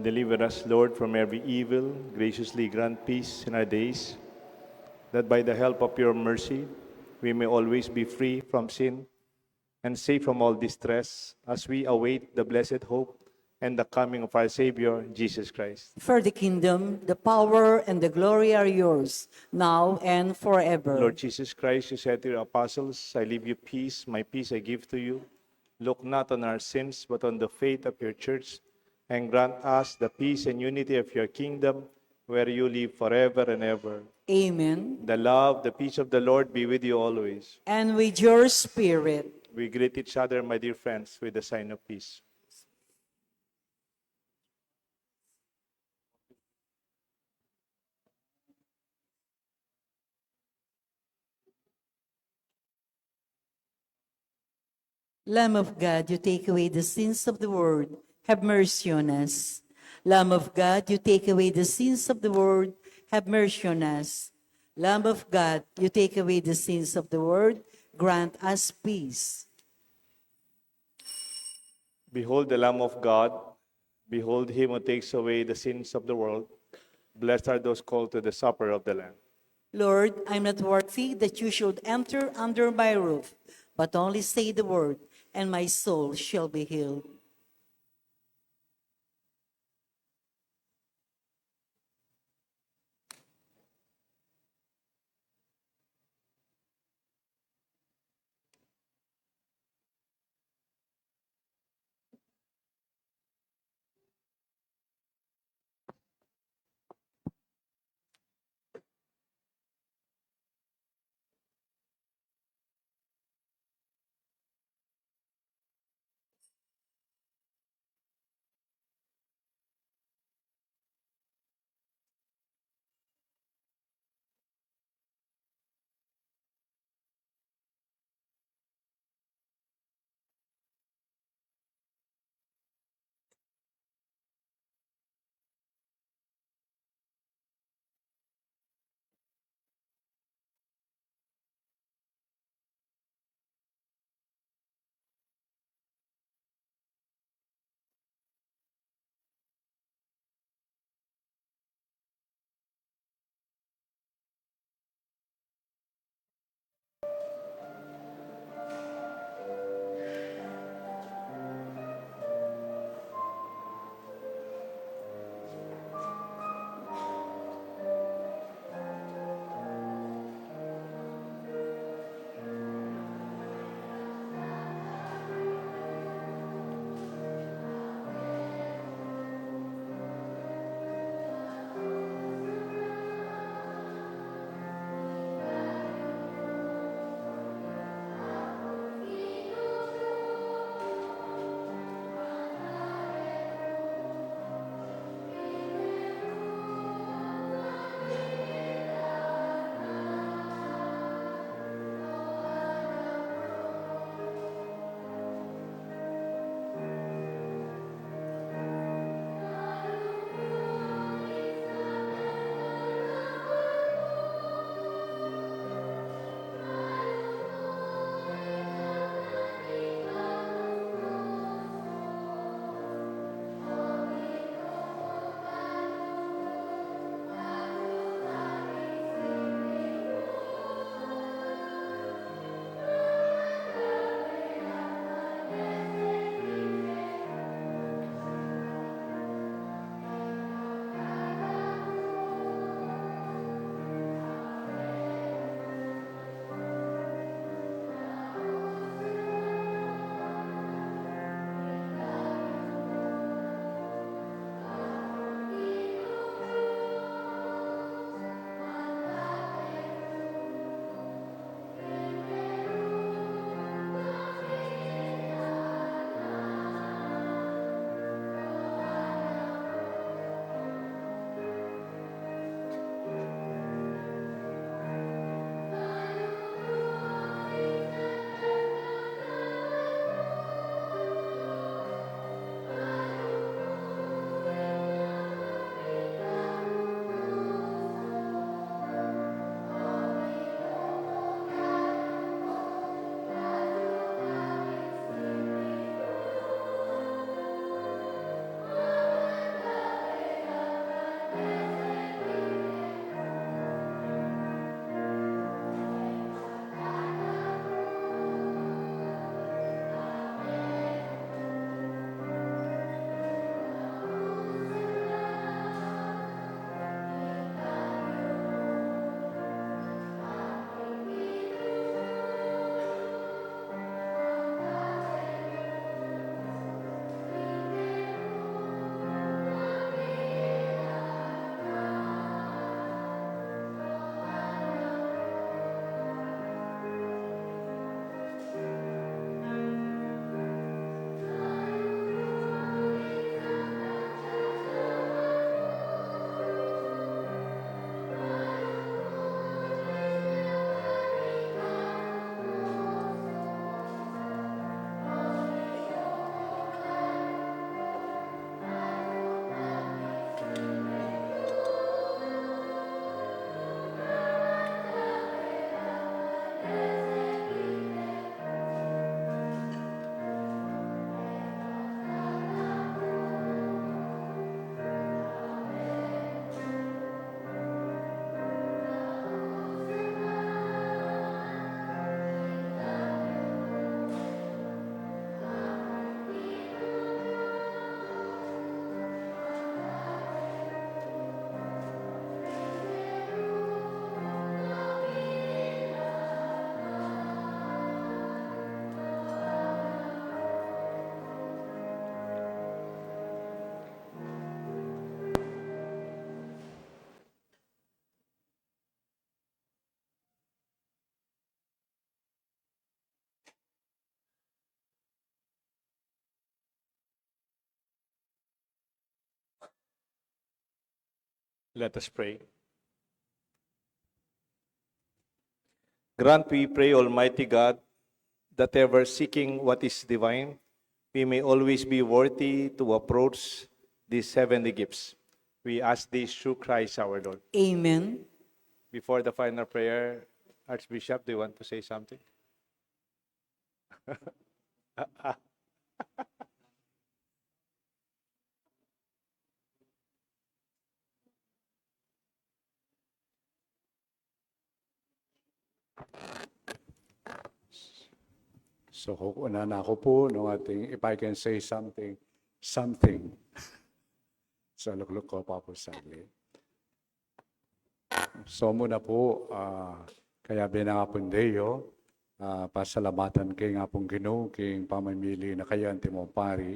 Deliver us, Lord, from every evil. Graciously grant peace in our days, that by the help of your mercy we may always be free from sin and safe from all distress as we await the blessed hope and the coming of our Savior, Jesus Christ. For the kingdom, the power, and the glory are yours, now and forever. Lord Jesus Christ, you said to your apostles, "I leave you peace, my peace I give to you." Look not on our sins, but on the faith of your church, and grant us the peace and unity of your kingdom, where you live forever and ever. Amen. The love, the peace of the Lord be with you always. And with your spirit. We greet each other, my dear friends, with the sign of peace. Lamb of God, you take away the sins of the world, have mercy on us. Lamb of God, you take away the sins of the world, have mercy on us. Lamb of God, you take away the sins of the world, grant us peace. Behold the Lamb of God. Behold him who takes away the sins of the world. Blessed are those called to the supper of the Lamb. Lord, I'm not worthy that you should enter under my roof, but only say the word, and my soul shall be healed. Let us pray. Grant, we pray, Almighty God, that ever seeking what is divine, we may always be worthy to approach these heavenly gifts. We ask this through Christ our Lord. Amen. Before the final prayer, Archbishop, do you want to say something? So, kukunan na ku pu nung ating, if I can say something, something. So, lukluk ku pa pu saglit. So, muna pu, ah, kayabe nang Apung Deo, ah, pasalamatan ke ing Apung Ginu king pamamili na kaya antimong pari.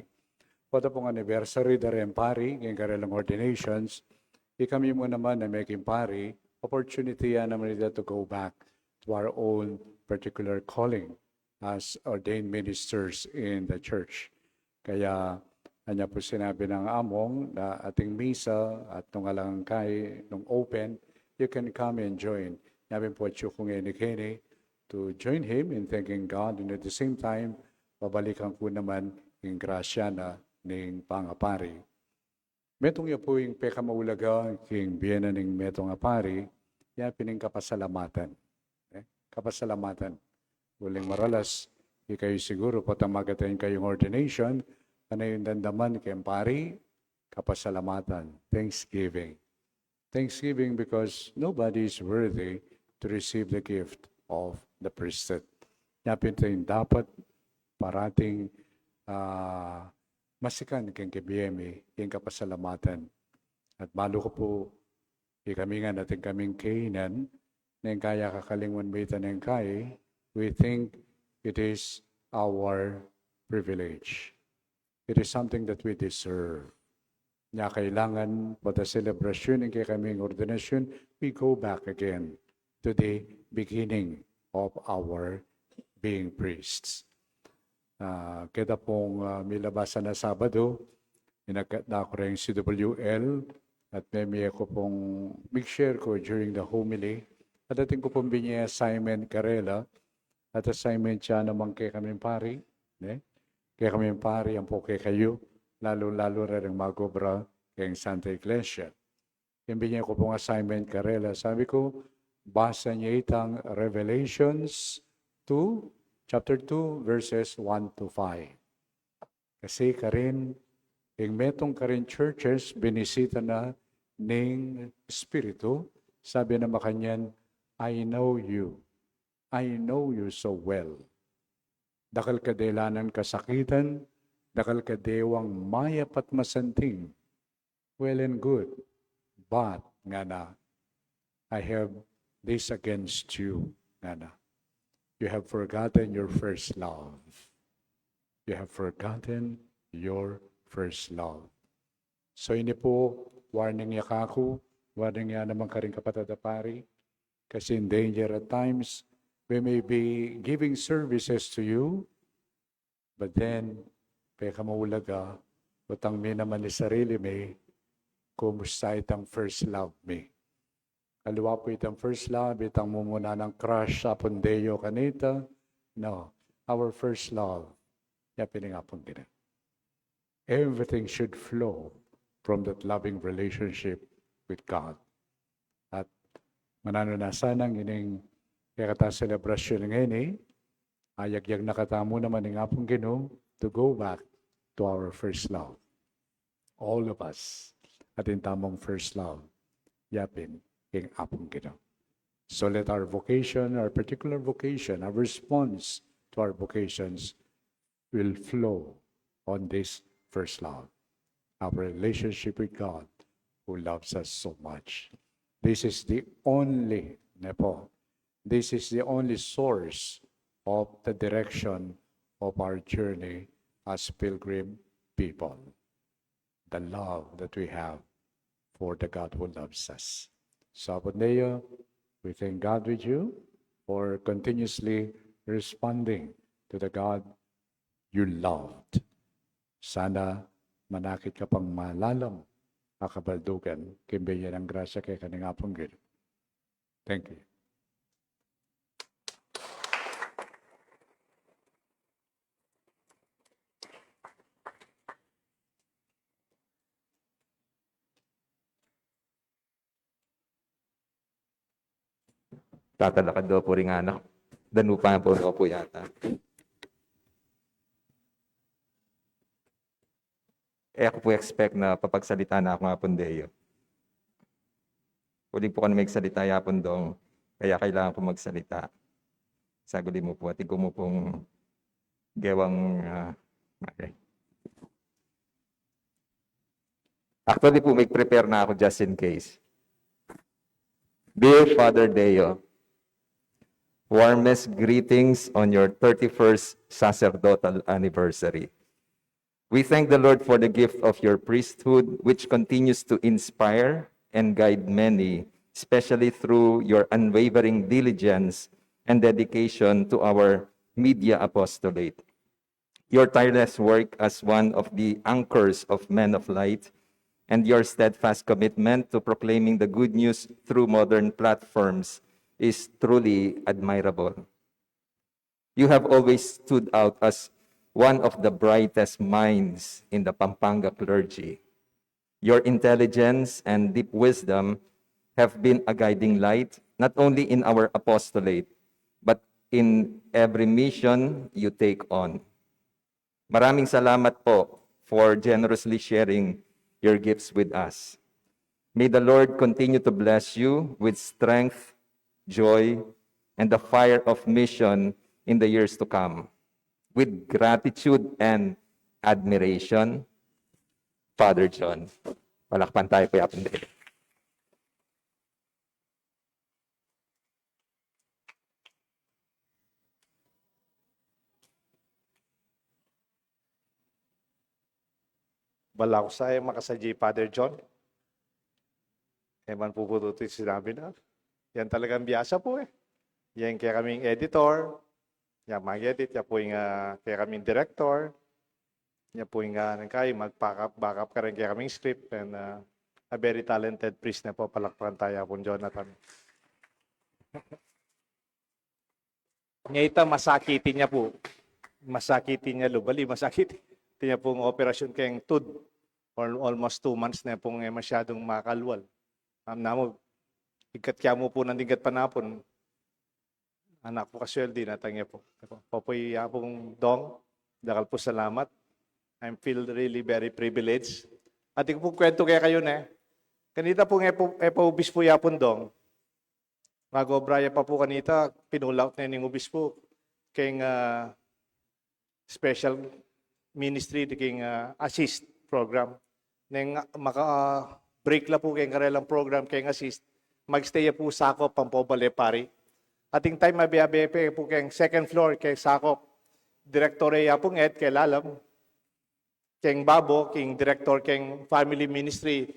Pota pung anniversary da ring pari king karelang ordinations, ikami mu naman a meking pari, opportunity ya naman ita to go back to our own particular calling as ordained ministers in the church. Kaya, anya pu sinabi nang Among na ating misa at nung alang kay, nung open, you can come and join. Nya pin pu atyu ku ngeni keni to join him in thanking God, and at the same time, babalikan ku naman ing grasya na ning pangapari. Metung ya pu ing pekamaulaga king bie na ning metung a pari, ya pin ing kapasalamatan. Eh, kapasalamatan. Uling maralas, ikayu siguru, potang mag-attend kayung ordination, pane ing damdaman keng pari, kapasalamatan, thanksgiving. Thanksgiving because nobody is worthy to receive the gift of the priesthood. Nya pin ing dapat parating, ah, masikan king kebie mi ing kapasalamatan. At balu ku pu, ikami ngan atin kaming kainan, neng kaya kakalingwan mi ita neng kai, we think it is our privilege. It is something that we deserve. Nya kailangan, pota selebrasyun ing kekaming ordinasyun, we go back again to the beginning of our being priests. Ah, keta pung, ah, milabasan a Sabado, minagkat na ku reng C W L, at memie ku pung mig-share ku during the homily, at atin ku pung binie assignment karela, at assignment ya naman kekaming pari, ne? Kekaming pari, ampo kekayu, lalu-lalu reng mag-obra keng Santa Iglesia. Ing binie ku pung assignment karela, sabi ku, basa ye itang Revelations two, chapter two, verses one to five. Kasi karin, ing metung karin churches, binisita na ning Espiritu, sabi na makanyan, "I know you. I know you so well." Dakal ka delanan kasakitan, dakal ka dewang mayap at masanting. Well and good. But, ngana, I have this against you, ngana. You have forgotten your first love. You have forgotten your first love. So ini pu, warning ya kaku, warning ya naman karing kapatad a pari, kasi in danger at times, we may be giving services to you, but then, pekamaulaga, utang mi naman ing sarili mi, kumusta itang first love mi? Aliwa pu itang first love, itang mumuna nang crush, Apung Deo kanita. No, our first love, ya pin ing Apung Ginu. Everything should flow from that loving relationship with God. At mananu na sana ngening kekatang selebrasyun ngeni, ayagyag na katamu naman ning Apung Ginu to go back to our first love. All of us, atin tamung first love, ya pin ing Apung Ginu. So let our vocation, our particular vocation, our response to our vocations will flow on this first love, our relationship with God who loves us so much. This is the only, ne po, this is the only source of the direction of our journey as pilgrim people, the love that we have for the God who loves us. So, Apung Deo, we thank God with you for continuously responding to the God you loved. Sana manakit ka pang malalam a kabaldugan, king bie nang grasya kekami king Apung Ginu. Thank you. Tatalakad daw po ring anak. Danupa po daw po yata. E ku po expect na papagsalita na ku Apung Deo. Uli po kanu magsalita i Apung Dong, kaya kailangan ku magsalita. Saguli mu po, atin ku mu pung gewang, ah, okay. Actually po, mag-prepare na ku just in case. Dear Father Deo, warmest greetings on your thirty-first sacerdotal anniversary. We thank the Lord for the gift of your priesthood, which continues to inspire and guide many, especially through your unwavering diligence and dedication to our media apostolate. Your tireless work as one of the anchors of Men of Light and your steadfast commitment to proclaiming the good news through modern platforms is truly admirable. You have always stood out as one of the brightest minds in the Pampanga clergy. Your intelligence and deep wisdom have been a guiding light, not only in our apostolate, but in every mission you take on. Maraming salamat po for generously sharing your gifts with us. May the Lord continue to bless you with strength, joy, and the fire of mission in the years to come. With gratitude and admiration, Father John. Palakpan tayo po i Apung Deo. Balaku sa e makasadya i Father John. E man pupututu ing sinabi na. Yan talagang biyasa pu e. Yan kekaming editor, yang mag-edit, ya pu ing, ah, kekaming director, ya pu ing, ah, nang kai, mag-backup, backup karing kekaming script, and, ah, a very talented priest na pu, palakpakan taya pung Jonathan. Nya ita, masakitin ya pu. Masakitin ya lub ali, masakitin ya pung operasyon keng tud. Al-, almost two months na pung e masyadung makalwal. Am namu, igat kya mu pu nanding igat panapun. Anak pu kasweldi na tang ya pu. Popoy ya pung Dong, dakal pu salamat. I feel really very privileged. Atin ku pu kwentu kekayu ne. Kanita pung e pu, e pa obispu ya pung Dong. Mag-obra ya pa pu kanita, pinulaut ne ning obispu keng, ah, special ministry, di keng, ah, assist program. Neng, ah, maka, ah, break la pu keng karelang program keng assist, mag-stay ya pu Sacop, Pampanga Valley Pari. Ating time, abe-abe pa pu keng second floor keng Sacop. Director ya pung Ed keng lalam. Keng babo, keng director keng family ministry,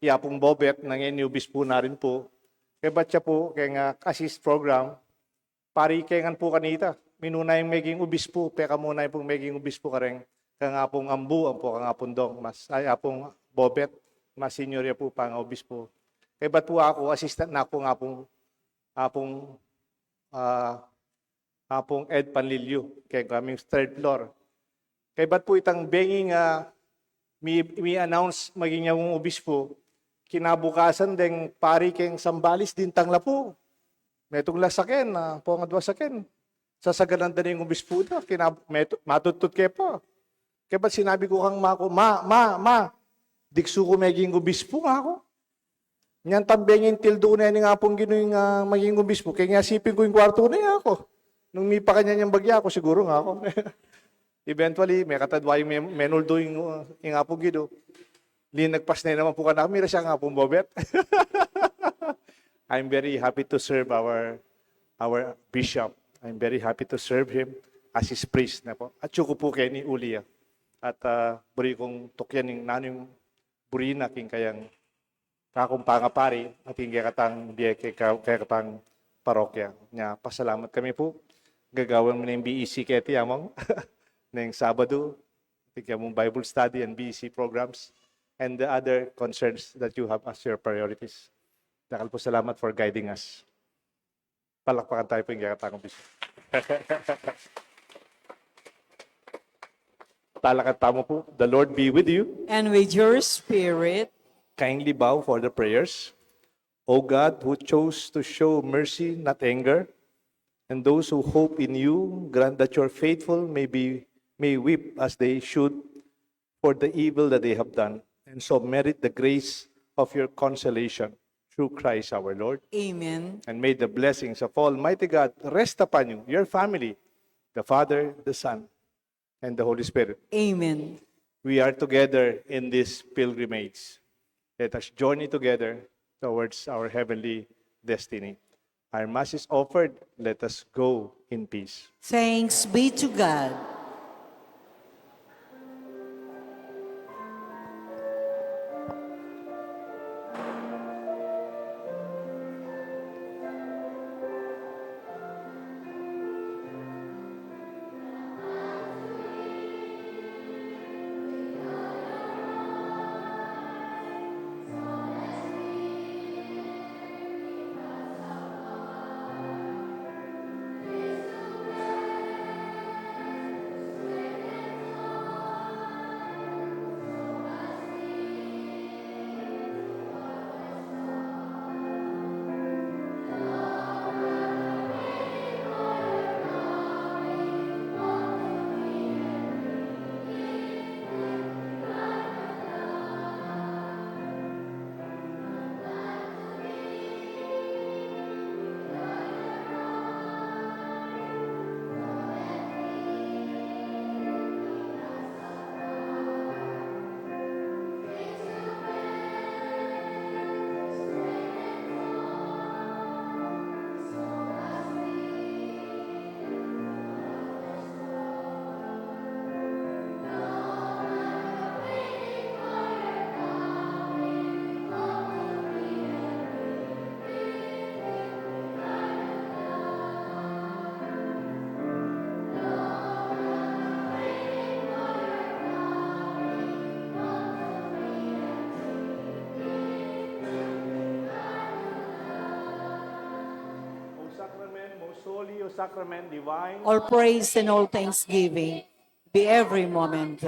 ya pung Bobet, nang e ni obispu na rin pu. Kebat ya pu keng, ah, assist program, pari keng ngan pu kanita. Minuna yang meging obispu, peka muna yang pung meging obispu kareng kang Apung Ambu, ampo kang Apung Dong, mas, ay, Apung Bobet, mas senior ya pu pang obispu. Kebat pu aku, assistant na ku kang Apung, Apung, ah, Apung Ed Panlilio, keng kaming third floor. Kebat pu itang bengi, ah, mi, mi-announce maging yang obispu, kinabukasan deng pari keng Zambales dintang la pu. Metung la saken, ah, pung adwa saken. Sasaganan da ning obispu da, kinab-, metu-, matutut ke pa. Kebat sinabi ku kang ama ku, "Ma, ma, ma, diksu ku meging obispu," nga ku. Nyang tambeng ing tildu ne ning Apung Ginu ing, ah, maging obispu. Keng asipin ku ing kwartu ne, aku. Nung mipakanyan yang bagya ku, siguru nga aku. Eventually, mekatadwa ing me-, menuldu ing, ah, ing Apung Ginu. Linagpas ne naman pu kanaku, mira siya kang Apung Bobet. I'm very happy to serve our, our bishop. I'm very happy to serve him as his priest na pu. At yuku pu keni uli ya. At, ah, buri kung tukyan ing nanu ing buri na king kayang kakung pangapari, atin kekatang bie, keka-, kekatang parokya. Nya, pasalamat kami pu. Gagawan mu neng B E C keti, Among. Neng Sabadu, atin keng Bible study and B E C programs. and the other concerns that you have as your priorities. Dakal pung salamat for guiding us. Palakpakan tayo pu ing kekatang Bishop. Talakad tamu pu. The Lord be with you. And with your spirit. Kindly bow for the prayers. O God, who chose to show mercy, not anger, and those who hope in you, grant that your faithful may be, may weep as they should for the evil that they have done, and so merit the grace of your consolation through Christ our Lord. Amen. And may the blessings of Almighty God rest upon you, your family, the Father, the Son, and the Holy Spirit. Amen. We are together in this pilgrimage. Let us journey together towards our heavenly destiny. Our Mass is offered. Let us go in peace. Thanks be to God. O sacrament most holy, O sacrament divine. All praise and all thanksgiving be every moment.